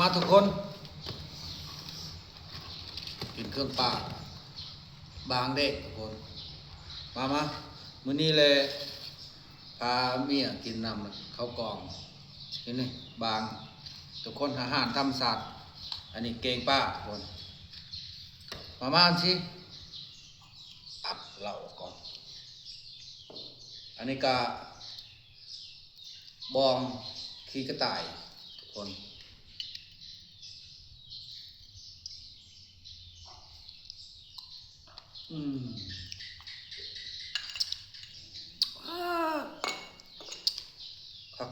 ມາທຸກຄົນ ກິນເຄື່ອງປ່າບາງເດ້ທຸກຄົນ. ມາ ມາ ມື້ນີ້ແຫຼະ ພາເມຍກິນນຳເຂົ້າກ່ອງ. ນີ້ ນີ້ບາງທຸກຄົນ ອາຫານທຳມະຊາດ. ອັນນີ້ແກງປ່າທຸກຄົນ. ມາ ມາຊິ ອັດເຫຼົ້າກ່ອນ. ອັນນີ້ກະ ບອງຂີ້ກະຕ່າຍທຸກຄົນ. ອືມ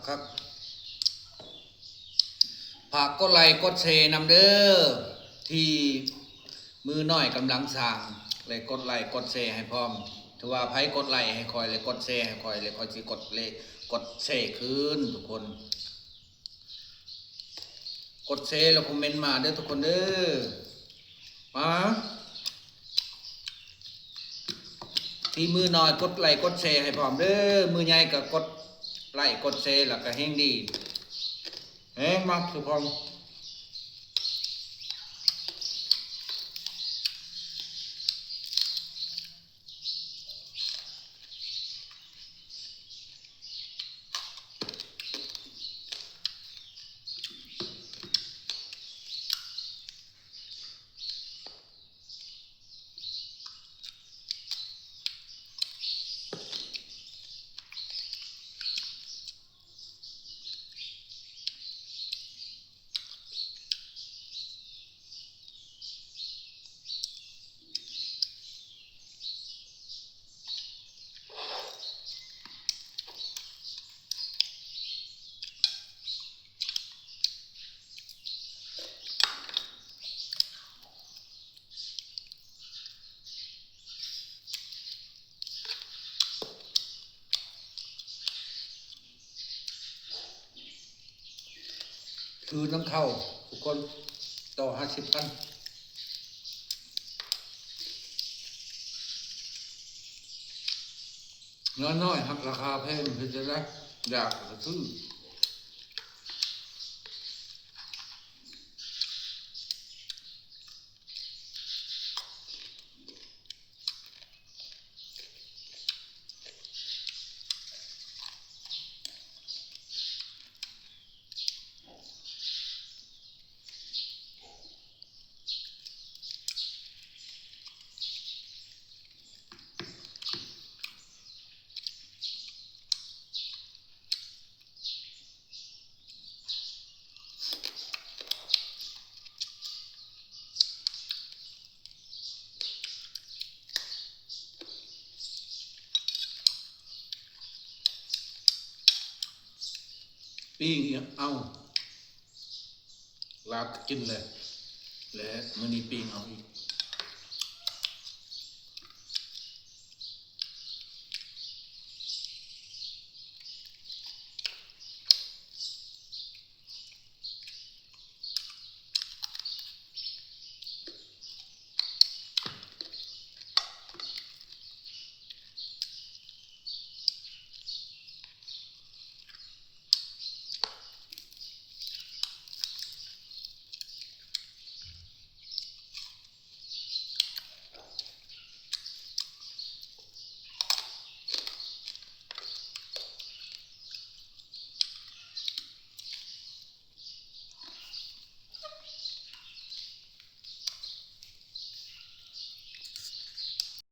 ຄັກໆ. ຝາກກົດໄລກົດແຊນຳເດີ ທີ່ ມືນ້ອຍກຳລັງສ້າງ ແລະ ກົດໄລກົດແຊໃຫ້ພ້ອມ. ຖືວ່າໃຜກົດໄລໃຫ້ຂ້ອຍ ແລະ ກົດແຊໃຫ້ຂ້ອຍ ແລະ ຂ້ອຍຊິກົດເລ ກົດແຊຄືນທຸກຄົນ. ກົດແຊແລ້ວຄອມເມັນມາເດີທຸກຄົນເດີ. ມາ ທີ່ມືນ້ອຍກົດໄລກົດແຊໃຫ້ພ້ອມເດີ. ມືໃຫຍ່ກໍກົດໄລກົດແຊ ແລ້ວກໍແຮງດີ ແຮງມັກຄືພ້ອມ. ຄືນຳເຂົ້າທຸກຄົນ ຕໍ່ຫ້າສິບພັນ. ນ້ອຍໆ ຮັກລາຄາແພງ ເຮັດຈັ່ງໃດ ຢາກກໍຊື້. ປີ້ງເອົາ ລາບກໍກິນແລ້ວ ແລະ ມື້ນີ້ປີ້ງເອົາອີກ.